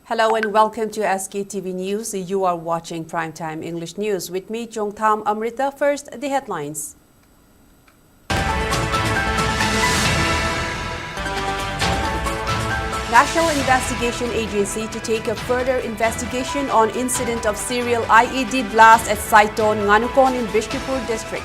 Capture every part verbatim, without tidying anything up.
Hello and welcome to S K T V News. You are watching Primetime English News with me, Chongtham Amrita. First, the headlines. National Investigation Agency to take a further investigation on incident of serial I E D blast at Saiton Nganukon in Bishnupur district.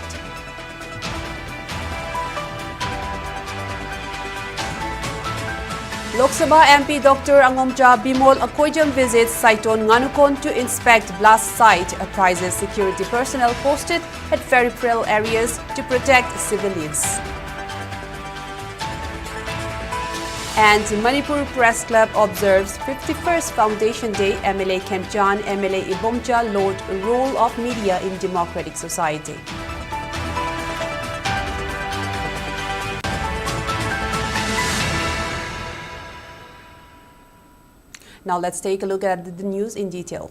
Lok Sabha M P Doctor Angomcha Bimol Akoijam visits Saiton Nganukon to inspect blast site, apprises security personnel posted at peripheral areas to protect civilians. And Manipur Press Club observes fifty-first Foundation Day, M L A Khemchand, M L A Ibomcha laud role of media in democratic society. Now let's take a look at the news in detail.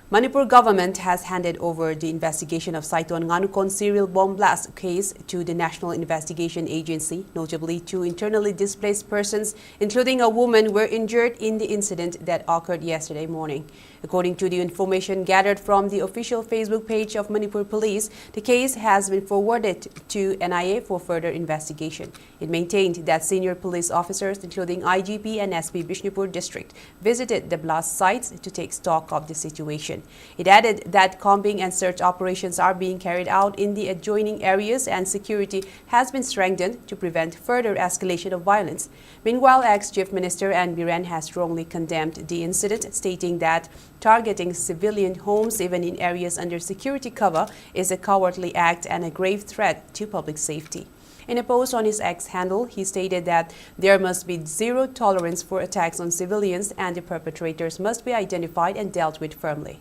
Manipur government has handed over the investigation of Saiton Nganukon serial bomb blast case to the National Investigation Agency. Notably, two internally displaced persons, including a woman, were injured in the incident that occurred yesterday morning. According to the information gathered from the official Facebook page of Manipur Police, the case has been forwarded to N I A for further investigation. It maintained that senior police officers, including I G P and S P Bishnupur District, visited the blast sites to take stock of the situation. It added that combing and search operations are being carried out in the adjoining areas and security has been strengthened to prevent further escalation of violence. Meanwhile, ex-Chief Minister N Biren has strongly condemned the incident, stating that targeting civilian homes, even in areas under security cover, is a cowardly act and a grave threat to public safety. In a post on his X handle, he stated that there must be zero tolerance for attacks on civilians and the perpetrators must be identified and dealt with firmly.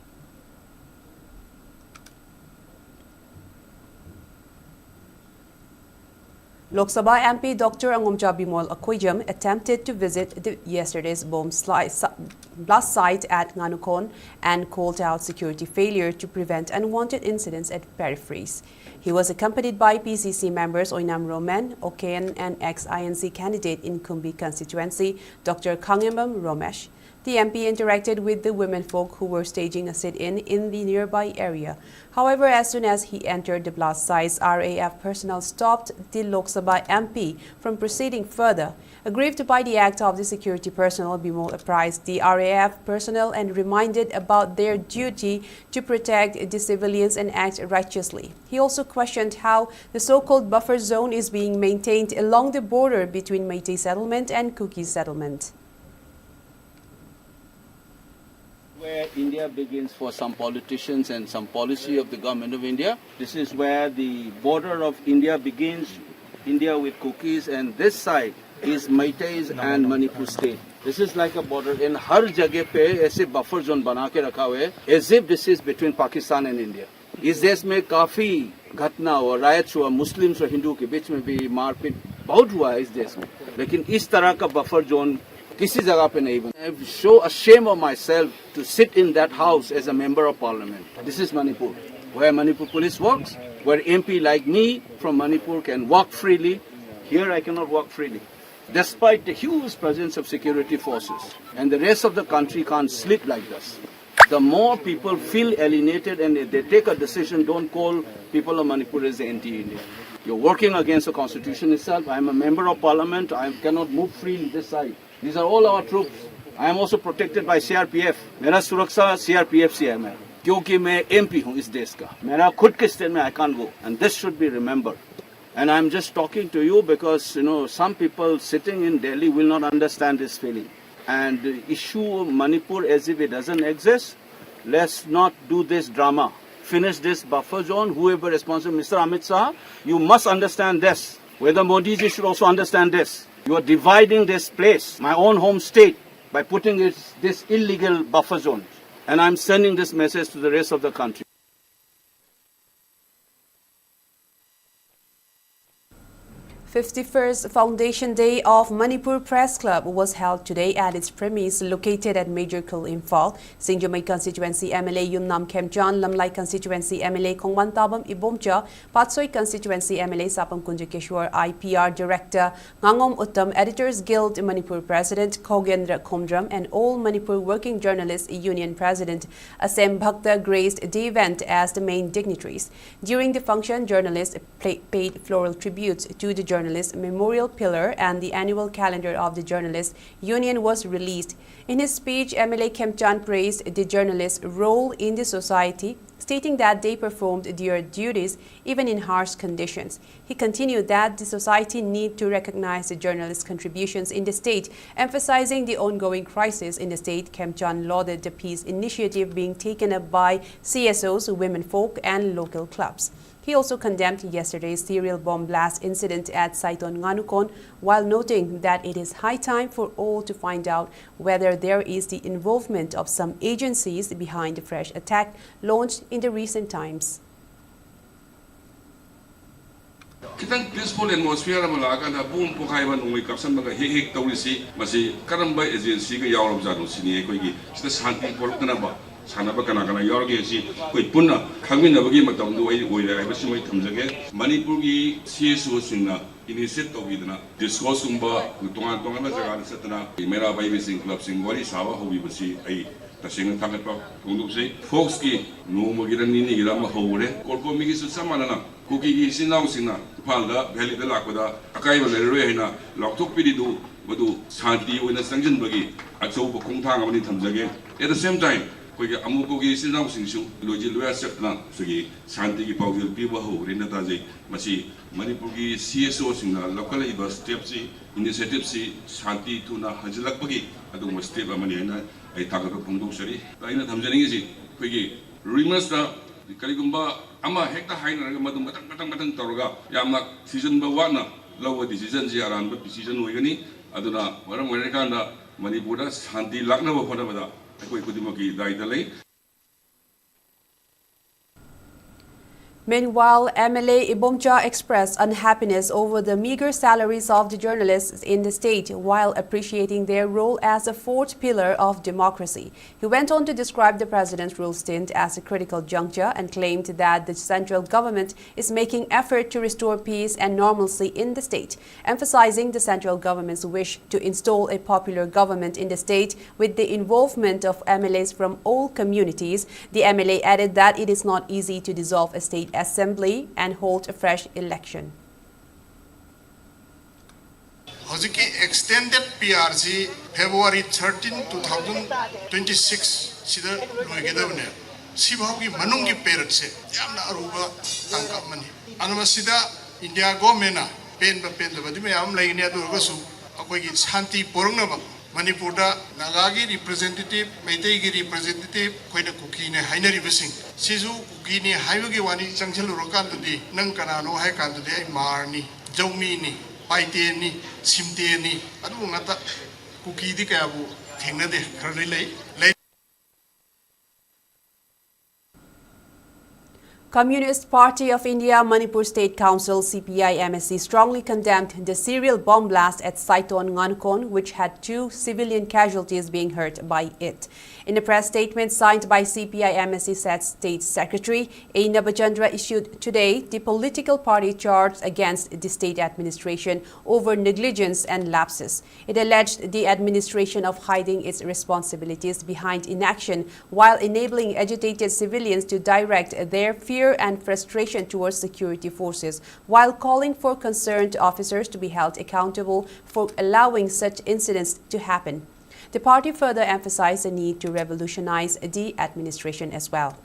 Lok Sabha M P Doctor Angomcha Bimol Akoijam attempted to visit the yesterday's bomb sli- si- blast site at Nganukon and called out security failure to prevent unwanted incidents at peripheries. He was accompanied by P C C members Oinam Roman Oken and ex-I N C candidate in Kumbi constituency, Doctor Khangembam Romesh. The M P interacted with the womenfolk who were staging a sit-in in the nearby area. However, as soon as he entered, the plus-size R A F personnel stopped the Lok Sabha M P from proceeding further. Aggrieved by the act of the security personnel, Bimol apprised the R A F personnel and reminded about their duty to protect the civilians and act righteously. He also questioned how the so-called buffer zone is being maintained along the border between Meitei settlement and Kuki settlement. Where India begins for some politicians and some policy of the government of India. This is where the border of India begins, India with Kukis, and this side is Meiteis and Manipur state. This is like a border. In हर जगह पे ऐसे buffer zone बना के रखा हुआ है, as if this is between Pakistan and India. इस देश में काफी घटना हुआ, रायट्स हुआ, मुस्लिम्स और हिंदू के बीच में भी मारपीट बहुत हुआ है इस देश में, लेकिन इस तरह का बफर जोन किसी जगह पे नहीं बना। I show ashamed of myself to sit in that house as a member of parliament. This is Manipur, where Manipur police works, where M P like me from Manipur can walk freely. Here I cannot walk freely, despite the huge presence of security forces. And the rest of the country can't sleep like this. The more people feel alienated and they take a decision, don't call people of Manipur as anti-India. You're working against the constitution itself. I'm a member of parliament. I cannot move freely this side. These are all our troops. I am also protected by C R P F. मेरा सुरक्षा C R P F से है मैं, क्योंकि मैं M P हूँ इस देश का। मेरा खुद के स्टेट में I can't go, and this should be remembered. And I'm just talking to you because, you know, some people sitting in Delhi will not understand this feeling. And the issue of Manipur as if it doesn't exist. Let's not do this drama. Finish this buffer zone. Whoever responsible, Mister Amit Shah, you must understand this. Whether Modi ji should also understand this. You are dividing this place, my own home state, by putting it this illegal buffer zone. And I'm sending this message to the rest of the country. Fifty-first Foundation Day of Manipur Press Club was held today at its premise located at Major Khul, Imphal. Singjamei Constituency M L A Yumnam Khemchand, Lamlai Constituency M L A Khongman Tabam Ibomcha, Patsoi Constituency M L A Sapam Kunja Kishore, I P R Director Ngangom Uttam, Editors Guild Manipur President Khogendra Khomdram, and All Manipur Working Journalists Union President Asem Bhakta graced the event as the main dignitaries. During the function, journalists play, paid floral tributes to the Journalist Memorial Pillar, and the annual calendar of the Journalist Union was released. In his speech, M L A Khemchand praised the journalists' role in the society, stating that they performed their duties even in harsh conditions. He continued that the society need to recognize the journalists' contributions in the state, emphasizing the ongoing crisis in the state. Khemchand lauded the peace initiative being taken up by C S Os, women folk, and local clubs. He also condemned yesterday's serial bomb blast incident at Saiton Nganukon, while noting that it is high time for all to find out whether there is the involvement of some agencies behind the fresh attack launched in the recent times. ꯈꯤꯇꯪ peaceful atmosphere ꯑꯃ ꯂꯥꯛꯑꯀꯥꯟꯗ bomb ꯄꯣꯈꯥꯏꯕ, ꯅꯣꯡꯃꯩ ꯀꯥꯞꯁꯟꯕꯒ ꯍꯦꯛ ꯍꯦꯛ ꯇꯧꯔꯤꯁꯤ, ꯃꯁꯤ ꯀꯔꯝꯕ agencyꯒ ꯌꯥꯎꯔꯕꯖꯥꯠꯅꯣ ꯁꯤꯅꯤ꯫ ꯑꯩꯈꯣꯏꯒꯤ ꯁꯤꯗ ꯁꯥꯟꯇꯤ ꯄꯣꯔꯛꯇꯅꯕ ꯁꯥꯟꯅꯕ ꯀꯅꯥ ꯀꯅꯥ ꯌꯥꯎꯔꯒꯦ ꯁꯤ ꯑꯩꯈꯣꯏ ꯄꯨꯟꯅ ꯈꯪꯃꯤꯟꯅꯕꯒꯤ ꯃꯇꯝꯗꯨ ꯑꯩ ꯑꯣꯏꯔꯦ ꯍꯥꯏꯕꯁꯤꯃ ꯑꯩ ꯊꯝꯖꯒꯦ꯫ ꯃꯅꯤꯄꯨꯔꯒꯤ C S Oꯁꯤꯡꯅ initiate ꯇꯧꯕꯤꯗꯅ discourseꯀꯨꯝꯕ ꯇꯣꯉꯥꯟ ꯇꯣꯉꯥꯟꯕ ꯖꯒꯥꯗ ꯆꯠꯇꯅ ꯃꯩꯔꯥ ꯄꯥꯏꯕꯤꯁꯤꯡ clubꯁꯤꯡ ꯋꯥꯔꯤ ꯁꯥꯕ ꯍꯧꯕꯤꯕꯁꯤ ꯑꯩ ꯇꯁꯦꯡꯅ ꯊꯥꯒꯠꯄ ꯐꯣꯡꯗꯣꯛꯆꯩ꯫ Foxꯀꯤ ꯅꯣꯡꯃꯒꯤꯔ ꯅꯤꯅꯤꯒꯤꯔ ꯑꯃ ꯍꯧꯔꯦ꯫ ꯀꯣꯔꯀꯣꯃꯤꯒꯤꯁꯨ ꯆꯞ ꯃꯥꯟꯅꯅ ꯀꯨꯀꯤꯒꯤ ꯏꯆꯤꯟ ꯏꯅꯥꯎꯁꯤꯡꯅ ꯏꯝꯐꯥꯜꯗ, ꯚꯦꯂꯤꯗ ꯂꯥꯛꯄꯗ ꯑꯀꯥꯏꯕ ꯂꯩꯔꯔꯣꯏ ꯍꯥꯏꯅ ꯂꯥꯎꯊꯣꯛꯄꯤꯔꯤꯗꯨ ꯃꯗꯨ ꯁꯥꯟꯇꯤ ꯑꯣꯏꯅ ꯆꯪꯁꯤꯟꯕꯒꯤ ꯑꯆꯧꯕ ꯈꯣꯡꯊꯥꯡ ꯑꯃꯅꯤ ꯊꯝꯖꯒꯦ꯫ At the same time, ꯑꯩꯈꯣꯏꯒꯤ ꯑꯃꯨꯀꯣꯒꯤ ꯏꯆꯤꯟ ꯏꯅꯥꯎꯁꯤꯡꯁꯨ ꯂꯣꯏꯖꯤꯜ ꯂꯣꯌꯥ ꯆꯠꯇꯅ ꯑꯩꯈꯣꯏꯒꯤ ꯁꯥꯟꯇꯤꯒꯤ ꯄꯥꯎꯖꯦꯜ ꯄꯤꯕ ꯍꯧꯔꯦꯅ ꯇꯥꯖꯩ꯫ ꯃꯁꯤ ꯃꯅꯤꯄꯨꯔꯒꯤ C S Oꯁꯤꯡꯅ ꯂꯧꯈꯠꯂꯛꯏꯕ stepꯁꯤ, initiativeꯁꯤ ꯁꯥꯟꯇꯤ ꯊꯨꯅ ꯍꯟꯖꯤꯜꯂꯛꯄꯒꯤ ꯑꯗꯨꯒꯨꯝꯕ step ꯑꯃꯅꯤ ꯍꯥꯏꯅ ꯑꯩ ꯊꯥꯒꯠꯄ ꯐꯣꯡꯗꯣꯛꯆꯔꯤ꯫ ꯑꯩꯅ ꯊꯝꯖꯅꯤꯡꯉꯤꯁꯤ ꯑꯩꯈꯣꯏꯒꯤ rumorsꯇ ꯀꯔꯤꯒꯨꯝꯕ ꯑꯃ ꯍꯦꯛꯇ ꯍꯥꯏꯅꯔꯒ ꯃꯗꯨ ꯃꯊꯪ ꯃꯊꯪ ꯃꯊꯪ ꯇꯧꯔꯒ ꯌꯥꯝꯅ ꯊꯤꯖꯤꯟꯕ ꯋꯥꯠꯅ ꯂꯧꯕ decisionꯁꯤ ꯑꯔꯥꯟꯕ decision ꯑꯣꯏꯒꯅꯤ꯫ ꯑꯗꯨꯅ ꯃꯔꯝ ꯑꯣꯏꯔꯀꯥꯟꯗ ꯃꯅꯤꯄꯨꯔꯗ ꯁꯥꯟꯇꯤ ꯂꯥꯛꯅꯕ ꯍꯣꯠꯅꯕꯗ ꯑꯩꯈꯣꯏ ꯈꯨꯗꯤꯡꯃꯛꯀꯤ ꯗꯥꯏꯇ ꯂꯩ꯫ Meanwhile, M L A Ibomcha expressed unhappiness over the meager salaries of the journalists in the state while appreciating their role as a fourth pillar of democracy. He went on to describe the president's rule stint as a critical juncture and claimed that the central government is making effort to restore peace and normalcy in the state, emphasizing the central government's wish to install a popular government in the state with the involvement of M L As from all communities. The M L A added that it is not easy to dissolve a state assembly and hold a fresh election. ꯍꯧꯖꯤꯛꯀꯤ extended P R ꯁꯤ February thirteen, two thousand twenty-six ꯁꯤꯗ ꯂꯣꯏꯒꯗꯕꯅꯦ꯫ ꯁꯤꯐꯥꯎꯒꯤ ꯃꯅꯨꯡꯒꯤ period ꯁꯦ ꯌꯥꯝꯅ ꯑꯔꯨꯕ ꯇꯥꯡꯀꯛ ꯑꯃꯅꯤ꯫ ꯑꯗꯨꯅ ꯃꯁꯤꯗ India government ꯅ ꯄꯦꯟꯕ ꯄꯦꯟꯗꯕꯗꯤ ꯃꯌꯥꯝ ꯑꯃ ꯂꯩꯒꯅꯤ, ꯑꯗꯨ ꯑꯣꯏꯔꯒꯁꯨ ꯑꯩꯈꯣꯏꯒꯤ ꯁꯥꯟꯇꯤ ꯄꯨꯔꯛꯅꯕ ꯃꯅꯤꯄꯨꯔꯗ ꯅꯥꯒꯥꯒꯤ representative, ꯃꯩꯇꯩꯒꯤ representative, ꯑꯩꯈꯣꯏꯅ ꯀꯨꯀꯤꯅꯦ ꯍꯥꯏꯅꯔꯤꯕꯁꯤꯡ ꯁꯤꯁꯨ ꯀꯨꯀꯤꯅꯦ ꯍꯥꯏꯕꯒꯤ ꯋꯥꯅꯤ, ꯆꯪꯁꯤꯜꯂꯨꯔꯀꯥꯟꯗꯗꯤ ꯅꯪ ꯀꯅꯥꯅꯣ ꯍꯥꯏ ꯀꯥꯟꯗꯗꯤ ꯑꯩ ꯃꯥꯔꯅꯤ, ꯖꯧꯃꯤꯅꯤ, ꯄꯥꯏꯇꯦꯟꯅꯤ, ꯁꯤꯝꯇꯦꯟꯅꯤ, ꯑꯗꯨꯒꯨꯝꯕ ꯉꯥꯛꯇ꯫ ꯀꯨꯀꯤꯗꯤ ꯀꯌꯥꯕꯨ ꯊꯦꯡꯅꯗꯦ, ꯈꯔꯗꯤ ꯂꯩ꯫ ꯂꯩ꯫ Communist Party of India Manipur State Council, C P I M S C, strongly condemned the serial bomb blast at Saiton Ngankhon, which had two civilian casualties being hurt by it. In a press statement signed by C P I M S C said State Secretary A Nabachandra issued today, the political party charged against the state administration over negligence and lapses. It alleged the administration of hiding its responsibilities behind inaction while enabling agitated civilians to direct their fear and frustration towards security forces, while calling for concerned officers to be held accountable for allowing such incidents to happen. The party further emphasized the need to revolutionize the administration as well.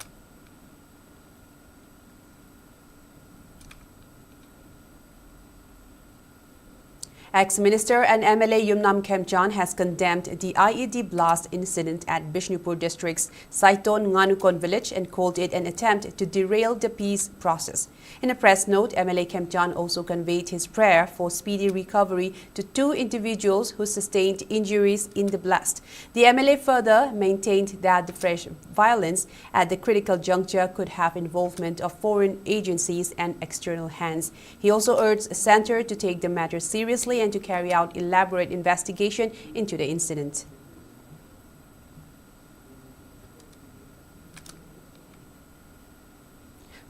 Ex-minister and M L A Yumnam Khemchand has condemned the I E D blast incident at Bishnupur district's Saiton Nganukon village and called it an attempt to derail the peace process. In a press note, M L A Khemchand also conveyed his prayer for speedy recovery to two individuals who sustained injuries in the blast. The M L A further maintained that the fresh violence at the critical juncture could have involvement of foreign agencies and external hands. He also urged the center to take the matter seriously and to carry out elaborate investigation into the incident.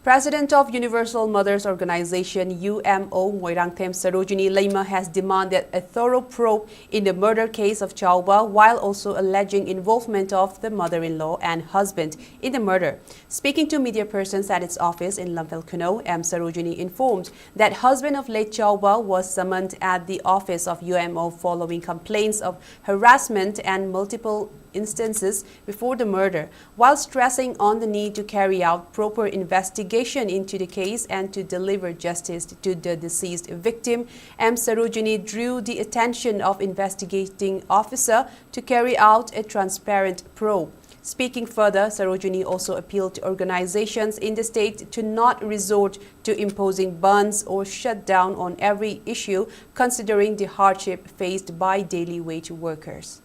President of Universal Mothers Organization, U M O, Moirangthem Sarojini Leima has demanded a thorough probe in the murder case of Chauba, while also alleging involvement of the mother-in-law and husband in the murder. Speaking to media persons at its office in Lamphel Khunou, M Sarojini informed that husband of late Chauba was summoned at the office of U M O following complaints of harassment and multiple instances before the murder, while stressing on the need to carry out proper investigation into the case and to deliver justice to the deceased victim. M Sarojini drew the attention of investigating officer to carry out a transparent probe. Speaking further, Sarojini also appealed to organizations in the state to not resort to imposing bans or shutdown on every issue, considering the hardship faced by daily wage workers.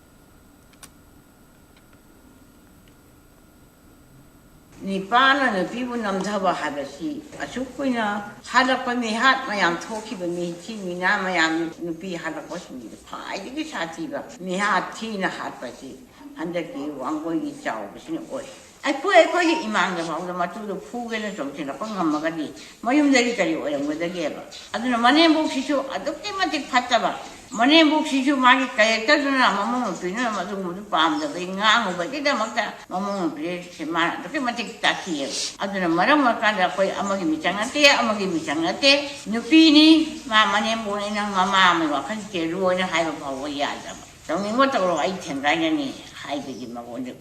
ꯅꯤꯄꯥꯅ ꯅꯨꯄꯤꯕꯨ ꯅꯝꯊꯕ ꯍꯥꯏꯕꯁꯤ ꯑꯁꯨꯛ ꯀꯨꯏꯅ ꯍꯥꯠꯂꯛꯄ ꯃꯤꯍꯥꯠ ꯃꯌꯥꯝ ꯊꯣꯛꯈꯤꯕ ꯃꯤꯊꯤ ꯃꯤꯅꯥ ꯃꯌꯥꯝ ꯅꯨꯄꯤ ꯍꯥꯠꯂꯛꯄꯁꯤꯡꯒꯤꯗꯤ ꯈ꯭ꯋꯥꯏꯗꯒꯤ ꯁꯥꯊꯤꯕ ꯃꯤꯍꯥꯠ ꯊꯤꯅ ꯍꯥꯠꯄꯁꯤ ꯍꯟꯗꯛꯀꯤ ꯋꯥꯡꯒꯣꯏꯒꯤ ꯆꯥꯎꯕꯁꯤꯅ ꯑꯣꯏ꯫ ꯑꯩꯈꯣꯏ ꯑꯩꯈꯣꯏꯒꯤ ꯏꯃꯥꯡꯗ ꯐꯥꯎꯗ ꯃꯇꯨꯗꯣ ꯐꯨꯒꯦꯅ ꯆꯣꯡꯁꯤꯜꯂꯛꯄ ꯉꯝꯃꯒꯗꯤ ꯃꯌꯨꯝꯗꯗꯤ ꯀꯔꯤ ꯑꯣꯏꯔꯝꯒꯗꯒꯦꯕ? ꯑꯗꯨꯅ ꯃꯅꯦꯝꯕꯣꯛꯁꯤꯁꯨ ꯑꯗꯨꯛꯀꯤ ꯃꯇꯤꯛ ꯐꯠꯇꯕ, ꯃꯅꯦꯝꯕꯣꯛꯁꯤꯁꯨ ꯃꯥꯒꯤ ꯀꯦꯔꯦꯛꯇꯔꯗꯨꯅ ꯃꯃꯧ ꯅꯨꯄꯤꯅ ꯑꯗꯨꯒꯨꯝꯕꯗꯨ ꯄꯥꯝꯗꯕꯒꯤ ꯉꯥꯡꯉꯨꯕꯒꯤꯗꯃꯛꯇ ꯃꯃꯧ ꯅꯨꯄꯤꯁꯦ ꯃꯥꯅ ꯑꯗꯨꯛꯀꯤ ꯃꯇꯤꯛ ꯇꯥꯊꯤꯑꯕ꯫ ꯑꯗꯨꯅ ꯃꯔꯝ ꯑꯣꯏꯔꯀꯥꯟꯗ ꯑꯩꯈꯣꯏ ꯑꯃꯒꯤ ꯃꯤꯆꯪ ꯅꯠꯇꯦ, ꯑꯃꯒꯤ ꯃꯤꯆꯪ ꯅꯠꯇꯦ, ꯅꯨꯄꯤꯅꯤ, ꯃꯥ ꯃꯅꯦꯝꯕꯣꯛꯅꯤ, ꯅꯪ ꯃꯃꯥ ꯑꯃꯒꯤ ꯋꯥꯈꯜ ꯆꯦꯜꯂꯨ ꯍꯥꯏꯅ ꯍꯥꯏꯕ ꯐꯥꯎꯕ ꯌꯥꯗꯕ꯫ ꯇꯧꯅꯤꯡꯕ ꯇꯧꯔꯣ, ꯑꯩ ꯊꯦꯡꯒꯥꯏꯅꯅꯤ ꯍꯥꯏꯕꯒꯤ ꯃꯉꯣꯟꯗ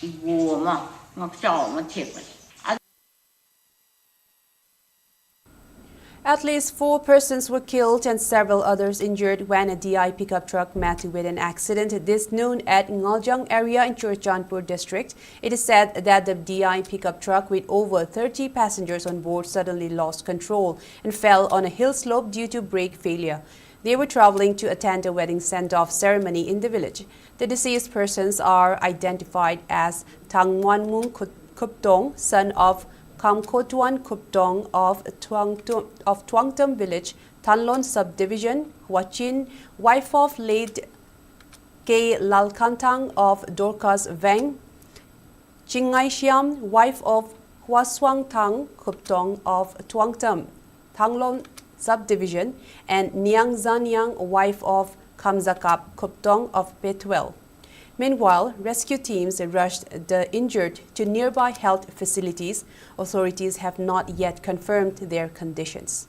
ꯏꯒꯣ ꯑꯃ, ꯉꯛꯆꯥꯎ ꯑꯃ ꯊꯦꯛꯄꯅꯤ꯫ At least four persons were killed and several others injured when a D I pickup truck met with an accident this noon at Ngaljang area in Churachandpur district. It is said that the D I pickup truck with over thirty passengers on board suddenly lost control and fell on a hill slope due to brake failure. They were traveling to attend a wedding send-off ceremony in the village. The deceased persons are identified as Thangmuanmung Khup- Khuptong, son of Khamkhotuan Khuptong of Tuangtum, of Tuangtum village, Thanlon subdivision, Huachin, wife of late K Lalkhanthang of Dorcas Veng, Chingngaishiam, wife of Huasuangthang Khuptong of Tuangtum, Thanlon subdivision, and Niang Zanyang, wife of Khamzakap Khuptong of Pethuel. Meanwhile, rescue teams rushed the injured to nearby health facilities. Authorities have not yet confirmed their conditions.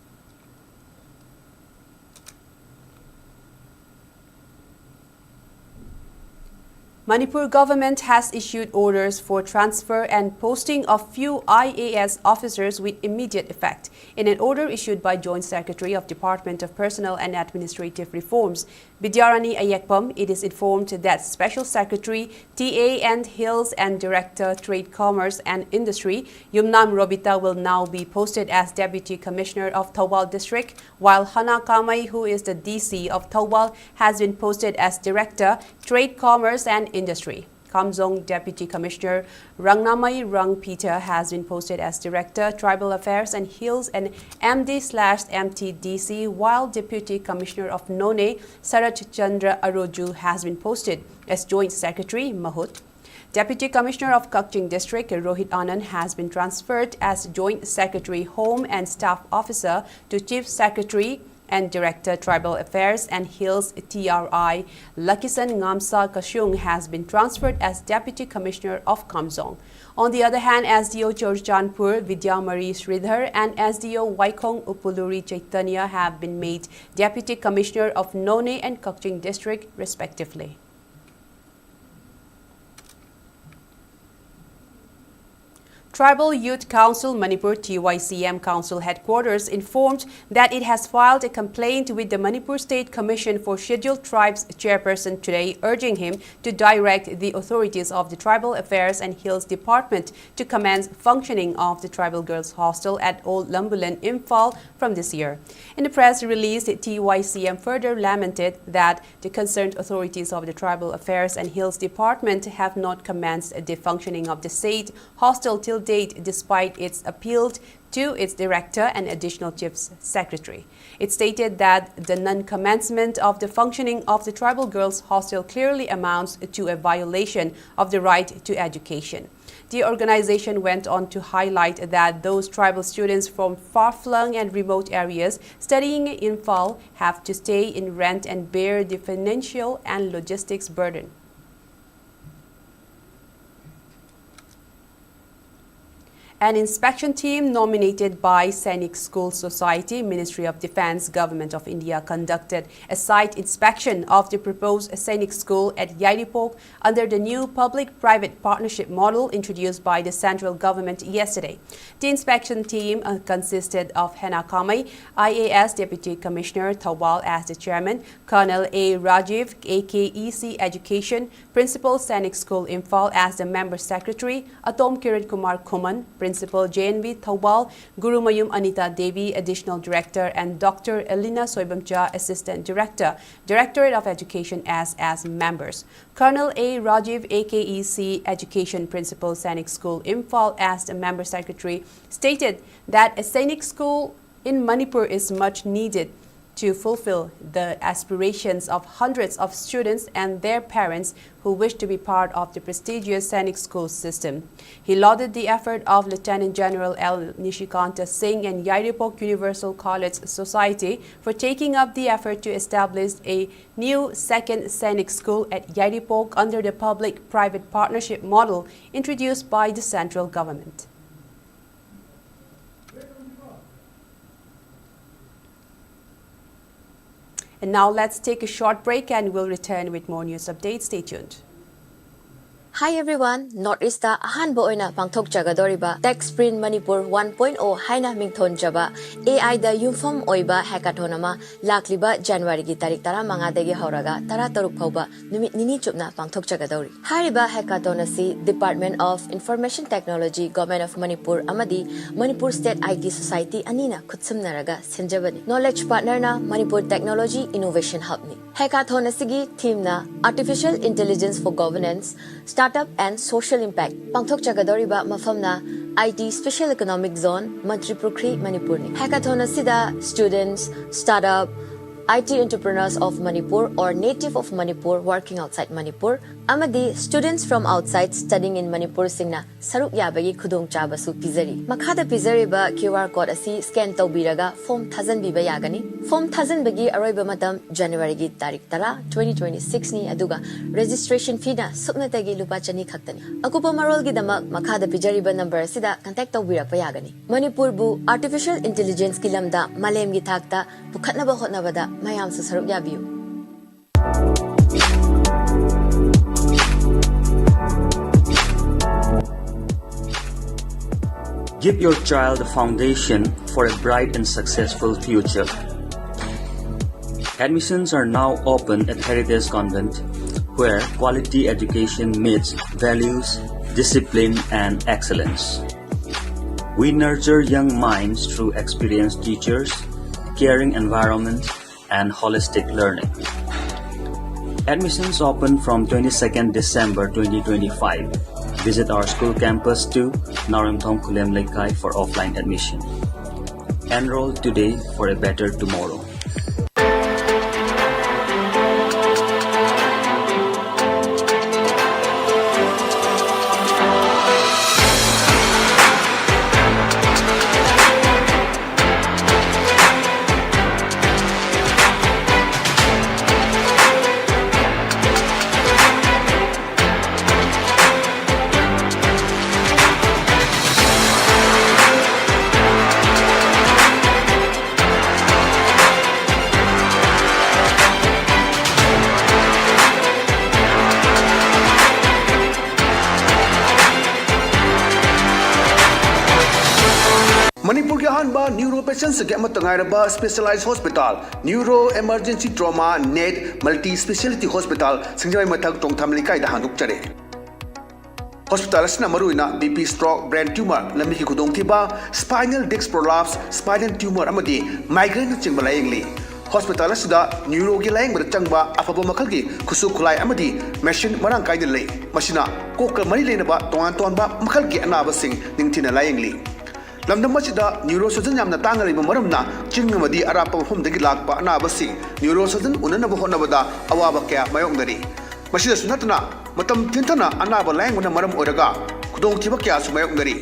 Manipur government has issued orders for transfer and posting of few I A S officers with immediate effect. In an order issued by Joint Secretary of Department of Personnel and Administrative Reforms, Bidyarani Ayekpam, it is informed that Special Secretary T A and Hills and Director Trade, Commerce and Industry Yumnam Robita will now be posted as Deputy Commissioner of Thoubal District, while Hana Kamai, who is the D C of Thoubal, has been posted as Director, Trade, Commerce and Industry. Kamjong Deputy Commissioner Rangnamai Rangpita has been posted as Director, Tribal Affairs and Hills and M D slash M T D C, while Deputy Commissioner of Noney, Sarat Chandra Aroju, has been posted as Joint Secretary, Mahut. Deputy Commissioner of Kakching District, Rohit Anand, has been transferred as Joint Secretary, Home and Staff Officer to Chief Secretary and Director, Tribal Affairs and Hills, T R I. Lakisan Ngamsa Kashung has been transferred as Deputy Commissioner of Kamjong. On the other hand, S D O Churachandpur, Vidyamari Sridhar, and S D O Waikhong Upuluri Chaitanya have been made Deputy Commissioner of Noney and Kakching District, respectively. Tribal Youth Council Manipur, T Y C M, Council Headquarters informed that it has filed a complaint with the Manipur State Commission for Scheduled Tribes chairperson today, urging him to direct the authorities of the Tribal Affairs and Hills Department to commence functioning of the Tribal Girls Hostel at Old Lambulan, Imphal from this year. In the press release, T Y C M further lamented that the concerned authorities of the Tribal Affairs and Hills Department have not commenced the functioning of the said hostel till date, despite its appeal to its director and additional chief secretary. It stated that the non-commencement of the functioning of the Tribal Girls Hostel clearly amounts to a violation of the right to education. The organization went on to highlight that those tribal students from far-flung and remote areas studying in Imphal have to stay in rent and bear the financial and logistics burden. An inspection team nominated by Sainik School Society, Ministry of Defense, Government of India conducted a site inspection of the proposed Sainik School at Yairipok under the new public-private partnership model introduced by the central government yesterday. The inspection team, uh, consisted of Hena Kamei, I A S Deputy Commissioner, Thoubal as the chairman, Colonel A Rajiv, A K E C Education, Principal, Sainik School, Imphal as the member secretary, Atom Kiran Kumar Khuman, Principal, J N V Thoubal, Gurumayum Anita Devi, Additional Director, and Doctor Elina Soibamcha, Assistant Director, Directorate of Education, as, as members. Colonel A Rajiv, A K E C Education Principal, Sainik School, Imphal as the member secretary, stated that a Sainik School in Manipur is much needed to fulfill the aspirations of hundreds of students and their parents who wish to be part of the prestigious Sainik School system. He lauded the effort of Lieutenant General L Nishikanta Singh and Yairipok Universal College Society for taking up the effort to establish a new second Sainik School at Yairipok under the public-private partnership model introduced by the central government. And now let's take a short break and we'll return with more news updates. Stay tuned. Hi everyone, North East ꯑꯍꯥꯟꯕ ꯑꯣꯏꯅ ꯄꯥꯡꯊꯣꯛꯆꯒꯗꯧꯔꯤꯕ Tech Sprint Manipur one point oh ꯍꯥꯏꯅ ꯃꯤꯡꯊꯣꯟꯖꯕ A I ꯗ ꯌꯨꯝꯐꯝ ꯑꯣꯏꯕ hackathon ꯑꯃ ꯂꯥꯛꯂꯤꯕ ꯖꯅꯋꯥꯔꯤꯒꯤ ꯇꯥꯔꯤꯛ ꯇꯔꯥꯃꯉꯥꯗꯒꯤ ꯍꯧꯔꯒ ꯇꯔꯥꯇꯔꯨꯛ ꯐꯥꯎꯕ ꯅꯨꯃꯤꯠ ꯅꯤꯅꯤ ꯆꯨꯞꯅ ꯄꯥꯡꯊꯣꯛꯆꯒꯗꯧꯔꯤ꯫ ꯍꯥꯏꯔꯤꯕ hackathon ꯑꯁꯤ Department of Information Technology, Government of Manipur ꯑꯃꯗꯤ Manipur State I T Society ꯑꯅꯤꯅ ꯈꯨꯠꯁꯝꯅꯔꯒ ꯁꯦꯝꯖꯕꯅꯤ꯫ Knowledge partner ꯅ Manipur Technology Innovation Hub ꯅꯤ꯫ Hackathon ꯑꯁꯤꯒꯤ theme ꯅ Artificial Intelligence for Governance, Startup and Social Impact꯫ ꯄꯥꯡꯊꯣꯛꯆꯒꯗꯧꯔꯤꯕ ꯃꯐꯝꯅ I T Special Economic Zone, ꯃꯟꯇ꯭ꯔꯤ ꯄꯨꯈ꯭ꯔꯤ, ꯃꯅꯤꯄꯨꯔꯅꯤ꯫ Hackathon ꯑꯁꯤꯗ students, startup, I T entrepreneurs of Manipur or native of Manipur working outside Manipur ꯑꯃꯗꯤ students from outside studying in Manipur ꯁꯤꯡꯅ ꯁꯔꯨꯛ ꯌꯥꯕꯒꯤ ꯈꯨꯗꯣꯡꯆꯥꯕꯁꯨ ꯄꯤꯖꯔꯤ꯫ ꯃꯈꯥꯗ ꯄꯤꯖꯔꯤꯕ Q R code ꯑꯁꯤ scan ꯇꯧꯕꯤꯔꯒ form ꯊꯥꯖꯟꯕꯤꯕ ꯌꯥꯒꯅꯤ꯫ Form ꯊꯥꯖꯟꯕꯒꯤ ꯑꯔꯣꯏꯕ ꯃꯇꯝ ꯖꯅꯋꯥꯔꯤꯒꯤ ꯇꯥꯔꯤꯛ ꯇꯔꯥ, twenty twenty six ꯅꯤ, ꯑꯗꯨꯒ registration fee ꯅ ꯁꯨꯞꯅꯇꯒꯤ ꯂꯨꯄꯥ ꯆꯅꯤ ꯈꯛꯇꯅꯤ꯫ ꯑꯀꯨꯞꯄ ꯃꯔꯣꯜꯒꯤꯗꯃꯛ ꯃꯈꯥꯗ ꯄꯤꯖꯔꯤꯕ number ꯑꯁꯤꯗ contact ꯇꯧꯕꯤꯔꯛꯄ ꯌꯥꯒꯅꯤ꯫ ꯃꯅꯤꯄꯨꯔꯕꯨ artificial intelligence ꯀꯤ ꯂꯝꯗ ꯃꯥꯂꯦꯝꯒꯤ ꯊꯥꯛꯇ ꯄꯨꯈꯠꯅꯕ ꯍꯣꯠꯅꯕꯗ ꯃꯌꯥꯝꯁꯨ ꯁꯔꯨꯛ ꯌꯥꯕꯤꯌꯨ꯫ Give your child a foundation for a bright and successful future. Admissions are now open at Heritage Convent, where quality education meets values, discipline, and excellence. We nurture young minds through experienced teachers, caring environment, and holistic learning. Admissions open from twenty-second December twenty twenty-five. Visit our school campus to Naoremthong Khulem Leikai for offline admission. Enroll today for a better tomorrow. ꯃꯅꯤꯄꯨꯔꯒꯤ ꯑꯍꯥꯟꯕ neuro ꯄꯦꯁꯦꯟꯁꯤꯡꯒꯤ ꯑꯃꯠꯇ ꯉꯥꯏꯔꯕ specialise hospital, neuro emergency trauma net multi speciality hospital, Singjamei ꯃꯊꯛ ꯆꯣꯡꯊꯥꯝ ꯂꯩꯀꯥꯏꯗ ꯍꯥꯡꯗꯣꯛꯆꯔꯦ꯫ Hospital ꯑꯁꯤꯅ ꯃꯔꯨꯑꯣꯏꯅ B P stroke, brain tumour, ꯂꯝꯕꯤꯒꯤ ꯈꯨꯗꯣꯡꯊꯤꯕ, spinal disc prolapse, spinal tumour ꯑꯃꯗꯤ ꯃꯥꯏꯒ꯭ꯔꯦꯟꯅꯆꯤꯡꯕ ꯂꯥꯌꯦꯡꯂꯤ꯫ ꯍꯣꯁꯄꯤꯇꯥꯜ ꯑꯁꯤꯗ ꯅ꯭ꯌꯨꯔꯣꯒꯤ ꯂꯥꯌꯦꯡꯕꯗ ꯆꯪꯕ ꯑꯐꯕ ꯃꯈꯜꯒꯤ ꯈꯨꯠꯁꯨ ꯈꯨꯠꯂꯥꯏ ꯑꯃꯗꯤ ꯃꯦꯁꯤꯟ ꯃꯔꯥꯡ ꯀꯥꯏꯅ ꯂꯩ꯫ ꯃꯁꯤꯅ ꯀꯣꯛꯀ ꯃꯔꯤ ꯂꯩꯅꯕ ꯇꯣꯉꯥꯟ ꯇꯣꯉꯥꯟꯕ ꯃꯈꯜꯒꯤ ꯑꯅꯥꯕꯁꯤꯡ ꯅꯤꯡꯊꯤꯅ ꯂꯥꯌꯦꯡꯂꯤ꯫ ꯂꯝꯗꯝ ꯑꯁꯤꯗ ꯅ꯭ꯌꯨꯔꯣ ꯁꯔꯖꯟ ꯌꯥꯝꯅ ꯇꯥꯡꯅ ꯂꯩꯕ ꯃꯔꯝꯅ ꯆꯤꯡ ꯑꯃꯗꯤ ꯑꯔꯥꯞꯄ ꯃꯐꯝꯗꯒꯤ ꯂꯥꯛꯄ ꯑꯅꯥꯕꯁꯤꯡ ꯅ꯭ꯌꯨꯔꯣ ꯁꯔꯖꯟ ꯎꯅꯅꯕ ꯍꯣꯠꯅꯕꯗ ꯑꯋꯥꯕ ꯀꯌꯥ ꯃꯥꯌꯣꯛꯅꯔꯤ꯫ ꯃꯁꯤꯗꯁꯨ ꯅꯠꯇꯅ ꯃꯇꯝ ꯊꯦꯡꯊꯅ ꯑꯅꯥꯕ ꯂꯥꯌꯦꯡꯕꯅ ꯃꯔꯝ ꯑꯣꯏꯔꯒ ꯈꯨꯗꯣꯡꯊꯤꯕ ꯀꯌꯥꯁꯨ ꯃꯥꯌꯣꯛꯅꯔꯤ꯫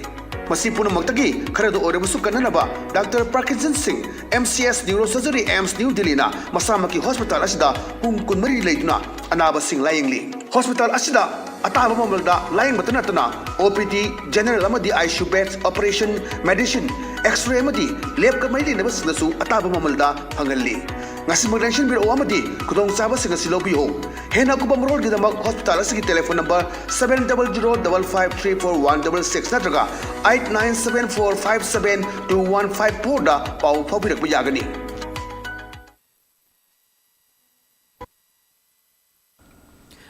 ꯃꯁꯤ ꯄꯨꯝꯅꯃꯛꯇꯒꯤ ꯈꯔꯗ ꯑꯣꯏꯔꯕꯁꯨ ꯀꯟꯅꯅꯕ doctor ꯄ꯭ꯔꯀꯤꯖꯟ Singh, M C S neuro surgery, AIIMS new ꯗꯤꯜꯂꯤꯅ ꯃꯁꯥꯃꯛꯀꯤ ꯍꯣꯁꯄꯤꯇꯥꯜ ꯑꯁꯤꯗ ꯄꯨꯡ ꯀꯨꯟꯃꯔꯤ ꯂꯩꯗꯨꯅ ꯑꯅꯥꯕꯁꯤꯡ ꯂꯥꯌꯦꯡꯂꯤ꯫ ꯍꯣꯁꯄꯤꯇꯥꯜ ꯑꯁꯤꯗ ꯑꯇꯥꯕ ꯃꯃꯜꯗ ꯂꯥꯌꯦꯡꯕꯇ ꯅꯠꯇꯅ ꯑꯣ ꯄꯤ ꯗꯤ, ꯖꯦꯅꯔꯦꯜ ꯑꯃꯗꯤ I C U beds, operation, medicine, x-ray ꯑꯃꯗꯤ ꯂꯦꯕꯀ ꯃꯔꯤ ꯂꯩꯅꯕꯁꯤꯡꯗꯁꯨ ꯑꯇꯥꯕ ꯃꯃꯜꯗ ꯐꯪꯍꯜꯂꯤ꯫ ꯉꯁꯤꯃꯛ ꯂꯦꯡꯁꯤꯟꯕꯤꯔꯛꯎ ꯑꯃꯗꯤ ꯈꯨꯗꯣꯡꯆꯥꯕꯁꯤꯡ ꯑꯁꯤ ꯂꯧꯕꯤꯌꯨ꯫ ꯍꯦꯟꯅ ꯑꯀꯨꯞꯄ ꯃꯔꯣꯜꯒꯤꯗꯃꯛ ꯍꯣꯁꯄꯤꯇꯥꯜ ꯑꯁꯤꯒꯤ telephone number seven double zero double five three four one double six ꯅꯠꯇ꯭ꯔꯒ eight nine seven four five seven two one five four ꯗ ꯄꯥꯎ ꯐꯥꯎꯕꯤꯔꯛꯄ ꯌꯥꯒꯅꯤ꯫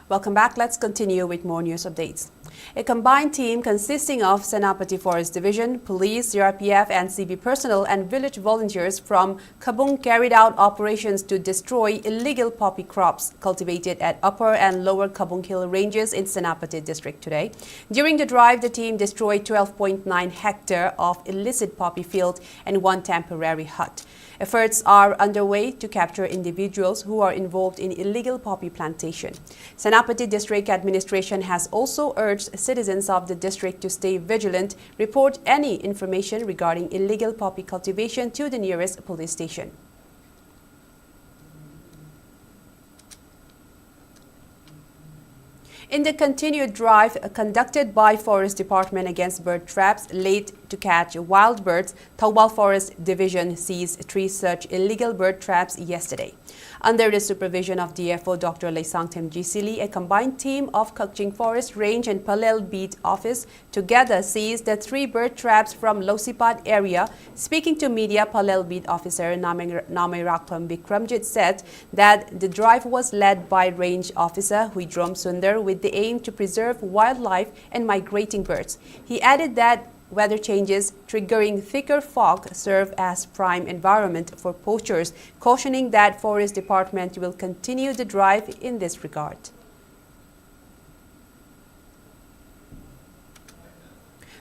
Welcome back. Let's continue with more news updates. A combined team consisting of Senapati Forest Division, Police, C R P F, N C B personnel, and village volunteers from Khabung carried out operations to destroy illegal poppy crops cultivated at Upper and Lower Khabung Hill ranges in Senapati district today. During the drive, the team destroyed twelve point nine hectare of illicit poppy field and one temporary hut. Efforts are underway to capture individuals who are involved in illegal poppy plantation. Senapati District Administration has also urged citizens of the district to stay vigilant, report any information regarding illegal poppy cultivation to the nearest police station. In the continued drive conducted by Forest Department against bird traps, late to catch wild birds, Thoubal Forest Division seized three such illegal bird traps yesterday. Under the supervision of D F O Doctor Leisangthem G C Lee, a combined team of Kakching Forest Range and Pallel Beat Office together seized the three bird traps from Losipat area. Speaking to media, Pallel Beat Officer Nameng- Nameirakpam Bikramjit said that the drive was led by Range Officer Huidrom Sundar with the aim to preserve wildlife and migrating birds. He added that weather changes triggering thicker fog serve as prime environment for poachers, cautioning that Forest Department will continue the drive in this regard.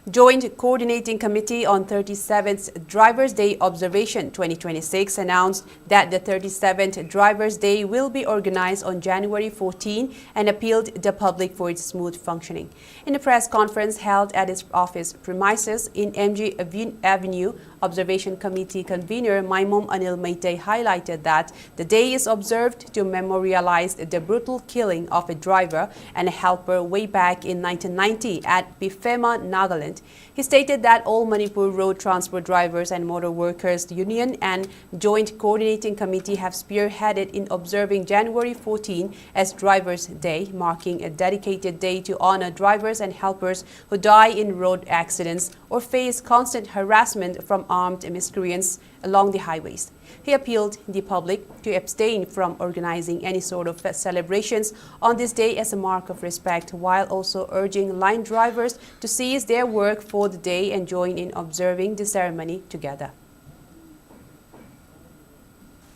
Joint Coordinating Committee on thirty-seventh Drivers' Day Observation twenty twenty-six announced that the thirty-seventh Drivers' Day will be organized on January fourteen and appealed the public for its smooth functioning. In a press conference held at its office premises in M G Aven- Avenue, Observation Committee convener Maimom Anil Meitei highlighted that the day is observed to memorialize the brutal killing of a driver and a helper way back in nineteen ninety at Bifema, Nagaland. He stated that All Manipur Road Transport Drivers and Motor Workers Union and Joint Coordinating Committee have spearheaded in observing January fourteen as Drivers' Day, marking a dedicated day to honor drivers and helpers who die in road accidents or face constant harassment from armed miscreants along the highways. He appealed the public to abstain from organizing any sort of celebrations on this day as a mark of respect, while also urging line drivers to cease their work for the day and join in observing the ceremony together.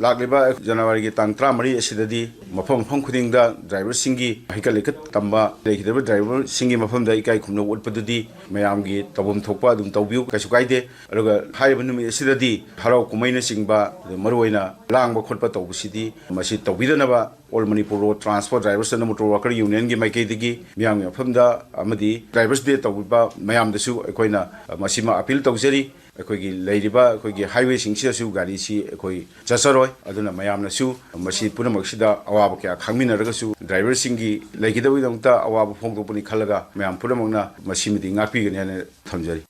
ꯂꯥꯛꯂꯤꯕ ꯖꯅꯋꯥꯔꯤꯒꯤ ꯇꯥꯡ ꯇꯔꯥꯃꯔꯤ ꯑꯁꯤꯗꯗꯤ ꯃꯐꯝ ꯃꯐꯝ ꯈꯨꯗꯤꯡꯗ ꯗ꯭ꯔꯥꯏꯚꯔꯁꯤꯡꯒꯤ ꯍꯩꯀꯠ ꯂꯩꯀꯠ ꯇꯝꯕ ꯂꯩꯈꯤꯗ꯭ꯔꯕ ꯗ꯭ꯔꯥꯏꯚꯔꯁꯤꯡꯒꯤ ꯃꯐꯝꯗ ꯏꯀꯥꯏ ꯈꯨꯝꯅꯕ ꯎꯠꯄꯗꯨꯗꯤ ꯃꯌꯥꯝꯒꯤ ꯇꯧꯐꯝ ꯊꯣꯛꯄ ꯑꯗꯨꯝ ꯇꯧꯕꯤꯌꯨ, ꯀꯩꯁꯨ ꯀꯥꯏꯗꯦ꯫ ꯑꯗꯨꯒ ꯍꯥꯏꯔꯤꯕ ꯅꯨꯃꯤꯠ ꯑꯁꯤꯗꯗꯤ ꯍꯔꯥꯎ ꯀꯨꯝꯍꯩꯅꯆꯤꯡꯕ, ꯑꯗꯨ ꯃꯔꯨꯑꯣꯏꯅ ꯂꯥꯡꯕ ꯈꯣꯠꯄ ꯇꯧꯕꯁꯤꯗꯤ ꯃꯁꯤ ꯇꯧꯕꯤꯗꯅꯕ All Manipur Road Transport Drivers and Motor Worker Union ꯒꯤ ꯃꯥꯏꯀꯩꯗꯒꯤ ꯃꯤꯌꯥꯝꯒꯤ ꯃꯐꯝꯗ ꯑꯃꯗꯤ Drivers Day ꯇꯧꯕꯤꯕ ꯃꯌꯥꯝꯗꯁꯨ ꯑꯩꯈꯣꯏꯅ ꯃꯁꯤꯃ ꯑꯄꯤꯜ ꯇꯧꯖꯔꯤ꯫ ꯑꯩꯈꯣꯏꯒꯤ ꯂꯩꯔꯤꯕ ꯑꯩꯈꯣꯏꯒꯤ ꯍꯥꯏꯋꯦꯁꯤꯡꯁꯤꯗꯁꯨ ꯒꯥꯔꯤꯁꯤ ꯑꯩꯈꯣꯏ ꯆꯠꯆꯔꯣꯏ꯫ ꯑꯗꯨꯅ ꯃꯌꯥꯝꯅꯁꯨ ꯃꯁꯤ ꯄꯨꯝꯅꯃꯛꯁꯤꯗ ꯑꯋꯥꯕ ꯀꯌꯥ ꯈꯥꯡꯃꯤꯟꯅꯔꯒꯁꯨ ꯗ꯭ꯔꯥꯏꯚꯔꯁꯤꯡꯒꯤ ꯂꯩꯈꯤꯗꯕꯒꯤꯗꯃꯛꯇ ꯑꯋꯥꯕ ꯐꯣꯡꯗꯣꯛꯄꯅꯤ ꯈꯜꯂꯒ ꯃꯌꯥꯝ ꯄꯨꯝꯅꯃꯛꯅ ꯃꯁꯤꯃꯗꯤ ꯉꯥꯛꯄꯤꯒꯅꯤ ꯍꯥꯏꯅ ꯊꯝꯖꯔꯤ꯫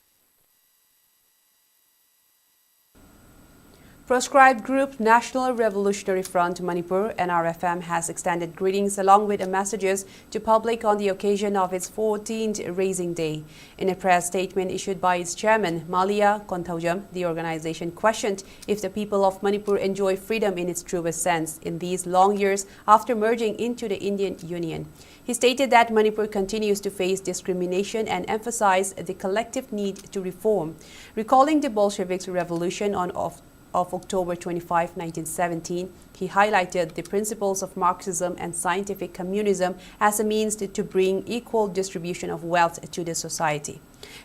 Proscribed group National Revolutionary Front Manipur, N R F M, has extended greetings along with messages to public on the occasion of its fourteenth Raising Day. In a press statement issued by its chairman, Malia Konthaujam, the organization questioned if the people of Manipur enjoy freedom in its truest sense in these long years after merging into the Indian Union. He stated that Manipur continues to face discrimination and emphasized the collective need to reform. Recalling the Bolsheviks' revolution on of of October twenty-five, nineteen seventeen, he highlighted the principles of Marxism and scientific communism as a means to, to bring equal distribution of wealth to the society.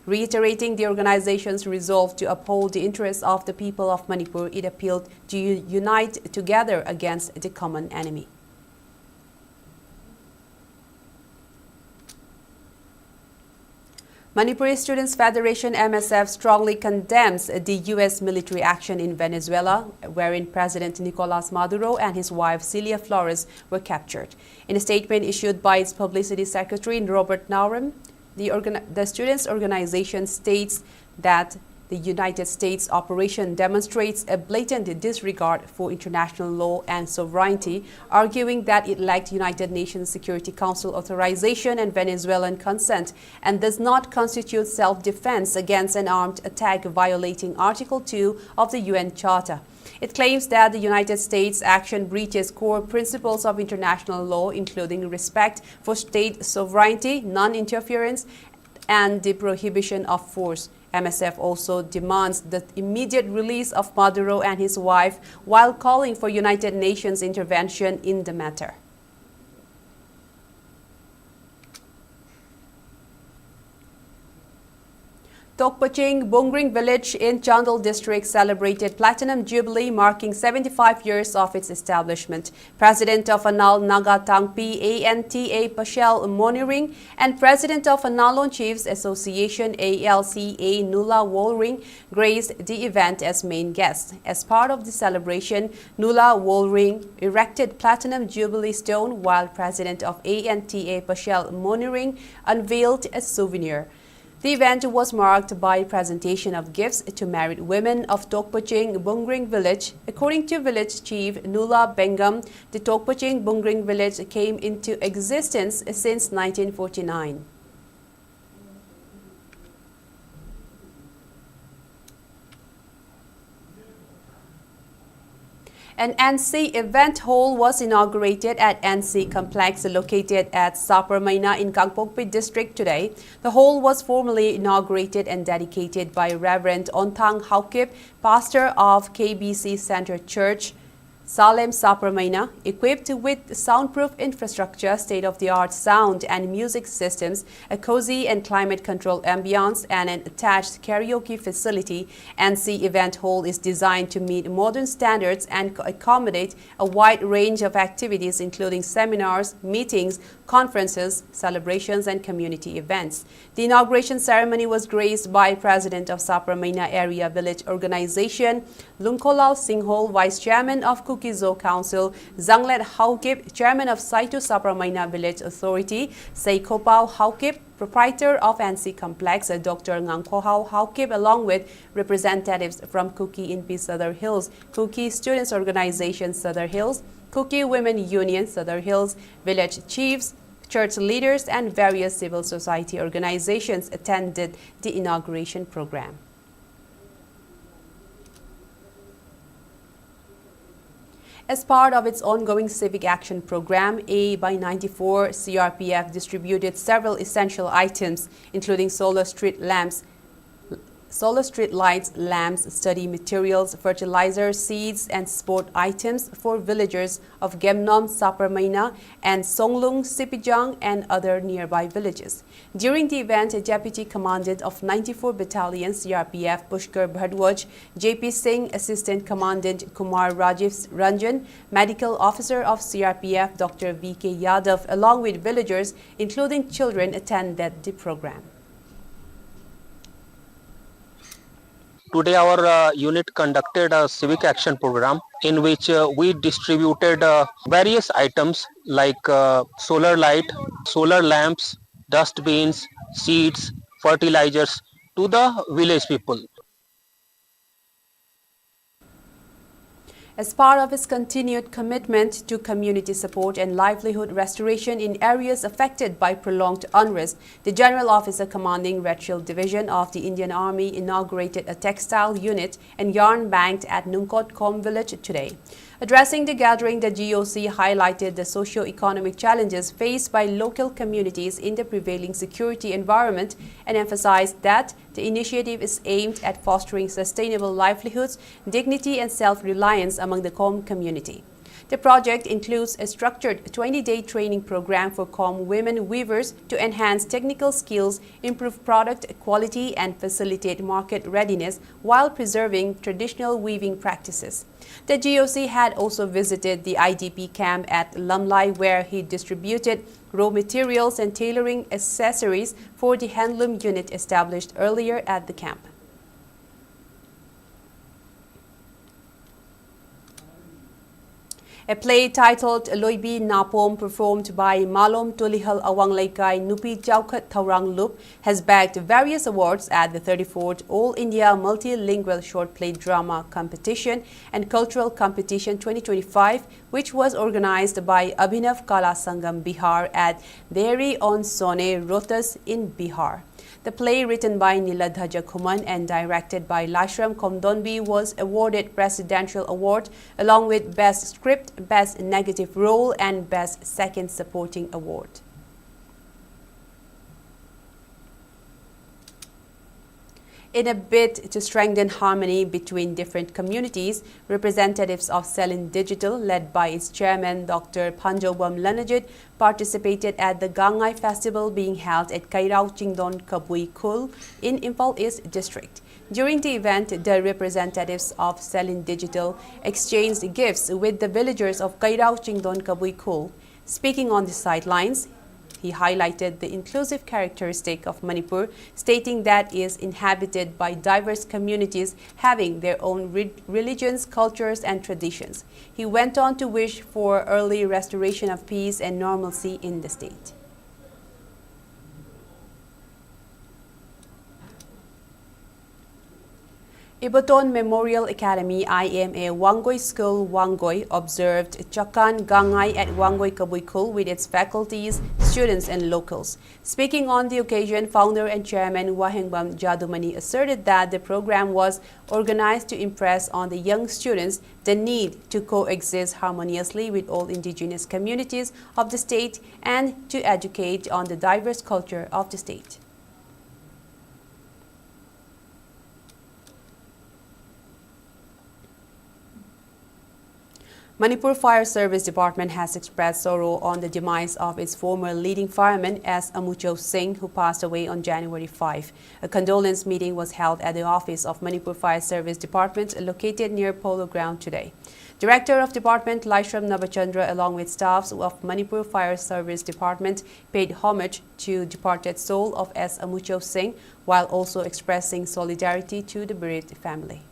Reiterating the organization's resolve to uphold the interests of the people of Manipur, it appealed to u- unite together against the common enemy. Manipuri Students Federation, M S F, strongly condemns the U S military action in Venezuela, wherein President Nicolas Maduro and his wife Celia Flores were captured. In a statement issued by its publicity secretary, Robert Narum, the, organ- the students' organization states that the United States operation demonstrates a blatant disregard for international law and sovereignty, arguing that it lacked United Nations Security Council authorization and Venezuelan consent and does not constitute self-defense against an armed attack, violating Article two of the U N Charter. It claims that the United States' action breaches core principles of international law, including respect for state sovereignty, non-interference, and the prohibition of force. M S F also demands the immediate release of Maduro and his wife, while calling for United Nations intervention in the matter. Tokpaching Bungring village in Chandel district celebrated Platinum Jubilee, marking seventy-five years of its establishment. President of Anal Naga Tangpi, A N T A, Pashel Moniring, and President of Analong Chiefs Association, A L C A, Nula Wolring, graced the event as main guest. As part of the celebration, Nula Wolring erected Platinum Jubilee stone, while President of A N T A, Pashel Moniring, unveiled a souvenir. The event was marked by presentation of gifts to married women of Tokpaching Bungring village. According to village chief Nula Bengam, the Tokpaching Bungring village came into existence since nineteen forty-nine. An N C event hall was inaugurated at N C complex located at Saparmeina in Kangpokpi district today. The hall was formally inaugurated and dedicated by Reverend Onthang Haokip, pastor of K B C Center Church, Salem Saparmeina, equipped with soundproof infrastructure, state-of-the-art sound and music systems, a cozy and climate-controlled ambience, and an attached karaoke facility. N C Event Hall is designed to meet modern standards and co-, accommodate a wide range of activities, including seminars, meetings, conferences, celebrations, and community events. The inauguration ceremony was graced by President of Saparmeina Area Village Organization, Lungkolal Singhol, Vice Chairman of Kuki-Zo Council, Zanglet Haokip, Chairman of Saitu Saparmeina Village Authority, Seikhopao Haokip, proprietor of N C Complex, Doctor Ngangkhohao Haokip, along with representatives from Kuki Inpi Sadar Hills, Kuki Students Organization Sadar Hills, Kuki Women Union Sadar Hills, village chiefs, church leaders, and various civil society organizations attended the inauguration program. As part of its ongoing civic action program, A by ninety-four C R P F distributed several essential items, including solar street lamps, solar street lights, lamps, study materials, fertilizer, seeds, and sport items for villagers of Gemnom, Saparmeina, and Songlung, Sipijang, and other nearby villages. During the event, Deputy Commandant of ninety-four Battalion C R P F Pushkar Bhardwaj, J P Singh, Assistant Commandant Kumar Rajiv Ranjan, Medical Officer of C R P F Doctor V K Yadav, along with villagers, including children, attended the program. Today our, uh, unit conducted a civic action program in which, uh, we distributed, uh, various items like, uh, solar light, solar lamps, dustbins, seeds, fertilizers to the village people. As part of his continued commitment to community support and livelihood restoration in areas affected by prolonged unrest, the General Officer Commanding Red Shield Division of the Indian Army inaugurated a textile unit and yarn bank at Nungkot Khom village today. Addressing the gathering, the G O C highlighted the socio-economic challenges faced by local communities in the prevailing security environment and emphasized that the initiative is aimed at fostering sustainable livelihoods, dignity, and self-reliance among the Khom community. The project includes a structured twenty-day training program for Khom women weavers to enhance technical skills, improve product quality, and facilitate market readiness while preserving traditional weaving practices. The G O C had also visited the I D P camp at Lamlai, where he distributed raw materials and tailoring accessories for the handloom unit established earlier at the camp. A play titled Loibi Napom, performed by Malom Tulihal Awang Leikai Nupi Chaukhat Thaurang Lup, has bagged various awards at the thirty-fourth All India Multilingual Short Play Drama Competition and Cultural Competition twenty twenty-five, which was organized by Abhinav Kala Sangam Bihar at Deri on Sone, Rohtas in Bihar. The play, written by Nila Dhaja Khuman and directed by Lashram Khomdonbi, was awarded Presidential Award along with Best Script, Best Negative Role, and Best Second Supporting Award. In a bid to strengthen harmony between different communities, representatives of Selin Digital, led by its chairman Doctor Phanjobam Lanajit, participated at the Gangai Festival being held at Kairao Chingdon Kabui Khul in Imphal East District. During the event, the representatives of Selin Digital exchanged gifts with the villagers of Kairao Chingdon Kabui Khul. Speaking on the sidelines, he highlighted the inclusive characteristic of Manipur, stating that is inhabited by diverse communities having their own re- religions, cultures, and traditions. He went on to wish for early restoration of peace and normalcy in the state. Ibadan Memorial Academy, I M A, Wangoi School, Wangoi, observed Chakan Gangai at Wangoi Kabui Khul with its faculties, students, and locals. Speaking on the occasion, founder and chairman Wahengbam Jadumani asserted that the program was organized to impress on the young students the need to coexist harmoniously with all indigenous communities of the state and to educate on the diverse culture of the state. Manipur Fire Service Department has expressed sorrow on the demise of its former leading fireman S. Amucho Singh, who passed away on January five. A condolence meeting was held at the office of Manipur Fire Service Department located near Polo Ground today. Director of Department Laishram Nabachandra, along with staffs of Manipur Fire Service Department, paid homage to departed soul of S. Amucho Singh while also expressing solidarity to the bereaved family.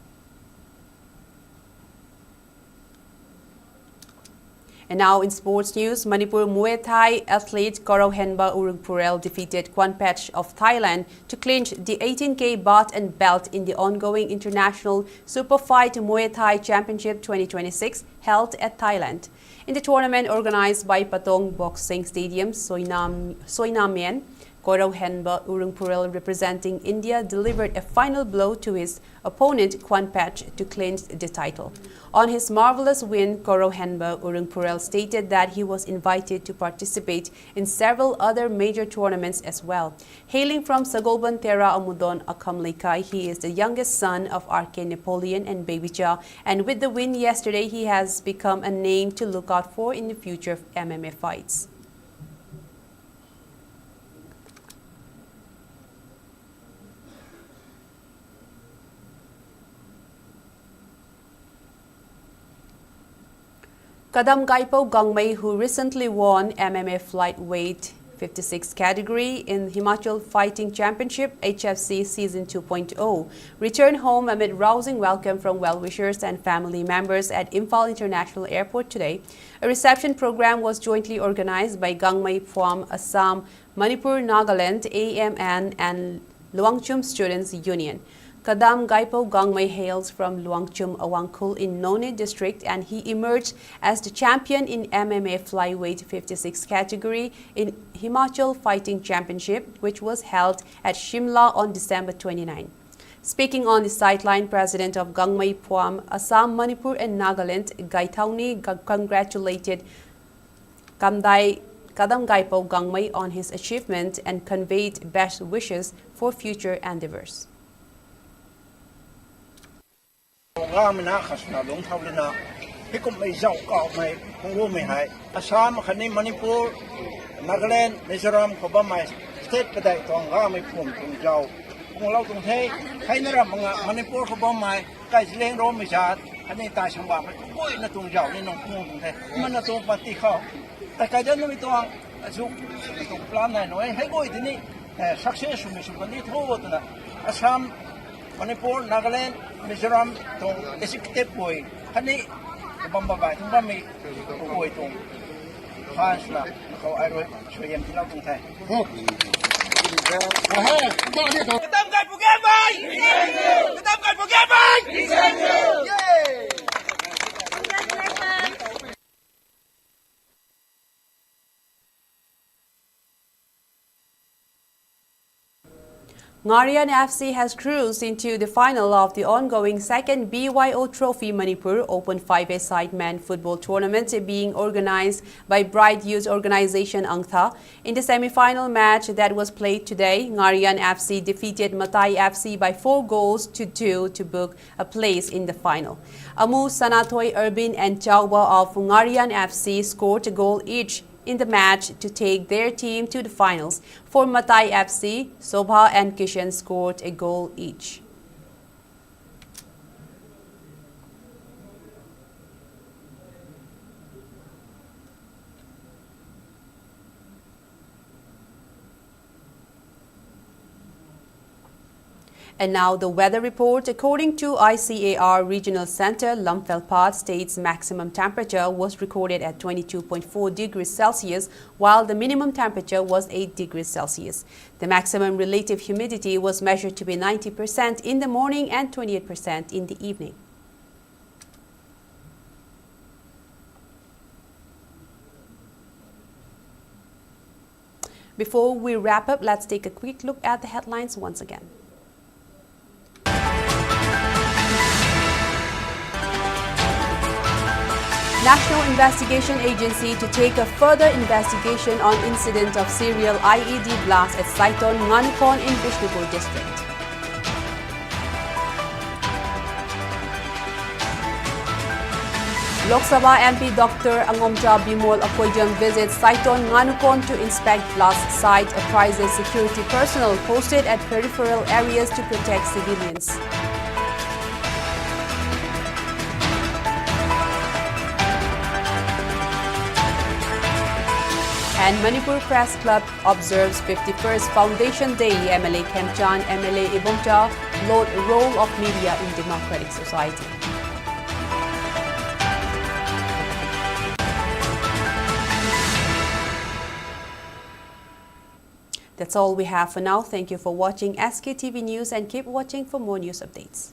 And now in sports news, Manipur Muay Thai athlete Korohenba Urungpurel defeated Kwanpech of Thailand to clinch the eighteen K baht and belt in the ongoing International Super Fight Muay Thai Championship twenty twenty-six held at Thailand. In the tournament organized by Patong Boxing Stadium, Soinam, Soinamien, Korohenba Urungpurel, representing India, delivered a final blow to his opponent Kwanpech to clinch the title. On his marvelous win, Korohenba Urungpurel stated that he was invited to participate in several other major tournaments as well. Hailing from Sagolban Tera Amudon Akham Leikai, he is the youngest son of R K Napoleon and Baby Cha, and with the win yesterday, he has become a name to look out for in the future M M A fights. Kadam Gaipo Gangmei, who recently won M M F lightweight fifty-six category in Himachal Fighting Championship, H F C, Season two point oh, returned home amid rousing welcome from well-wishers and family members at Imphal International Airport today. A reception program was jointly organized by Gangmei Pham Assam, Manipur, Nagaland, A M N, and Luangchum Students Union. Kadam Gaipo Gangmei hails from Luangchum Awangkhul in Noney district, and he emerged as the champion in M M A flyweight fifty-six category in Himachal Fighting Championship, which was held at Shimla on December twenty-nine. Speaking on the sideline, President of Gangmei Phuam, Assam, Manipur and Nagaland, Gaithauni, g- congratulated Kamdai, Kadam Gaipo Gangmei on his achievement and conveyed best wishes for future endeavors. Ngam na khasna dong thau lena. Hikum mai zau kau mai, kung wu mai hai. Assam khani Manipur, Nagaland, Mizoram khobam mai. State padai tong ngam mai phum tung zau. Kung lau tung thei, hai na ram nga Manipur khobam mai. Kai zileng rom mai zat, khani tai sang ba mai. Kung koi na tung zau, ni nong kung tung thei. Man na tung pati khau. Tai kai dan mi tuang, azu, tung plan nai noi. Hai koi dini, eh, success sumi sumi ni tho tu na. Assam, Manipur, Nagaland, Mizoram, tung executive boi. Khani, bamba bai, tung bami, boi tung. Khans na, kau ai roi, sui yam tilau tung thai. Ho. Ahe, ba ni to. Kadam Gaipo Gangmei! Kadam Gaipo Gangmei! Ngarian F C has cruised into the final of the ongoing second B Y O Trophy Manipur Open five-a-side men football tournament being organized by Bright Youth Organization Angtha. In the semi-final match that was played today, Ngarian F C defeated Matai F C by four goals to two to book a place in the final. Amu Sanathoi Urbin and Chauba of Ngarian F C scored a goal each in the match to take their team to the finals. For Matai F C, Sobha and Kishan scored a goal each. And now the weather report. According to I C A R Regional Center, Lamphel Part State's maximum temperature was recorded at twenty-two point four degrees Celsius, while the minimum temperature was eight degrees Celsius. The maximum relative humidity was measured to be ninety percent in the morning and twenty-eight percent in the evening. Before we wrap up, let's take a quick look at the headlines once again. National Investigation Agency to take a further investigation on incident of serial I E D blast at Saiton Nganukon in Bishnupur district. Lok Sabha M P Doctor Angomcha Bimol Akoijam visits Saiton Nganukon to inspect blast site, apprises security personnel posted at peripheral areas to protect civilians. And Manipur Press Club observes fifty-first Foundation Day, M L A Khemchand, M L A Ibomcha laud role of media in democratic society. That's all we have for now. Thank you for watching S K T V News and keep watching for more news updates.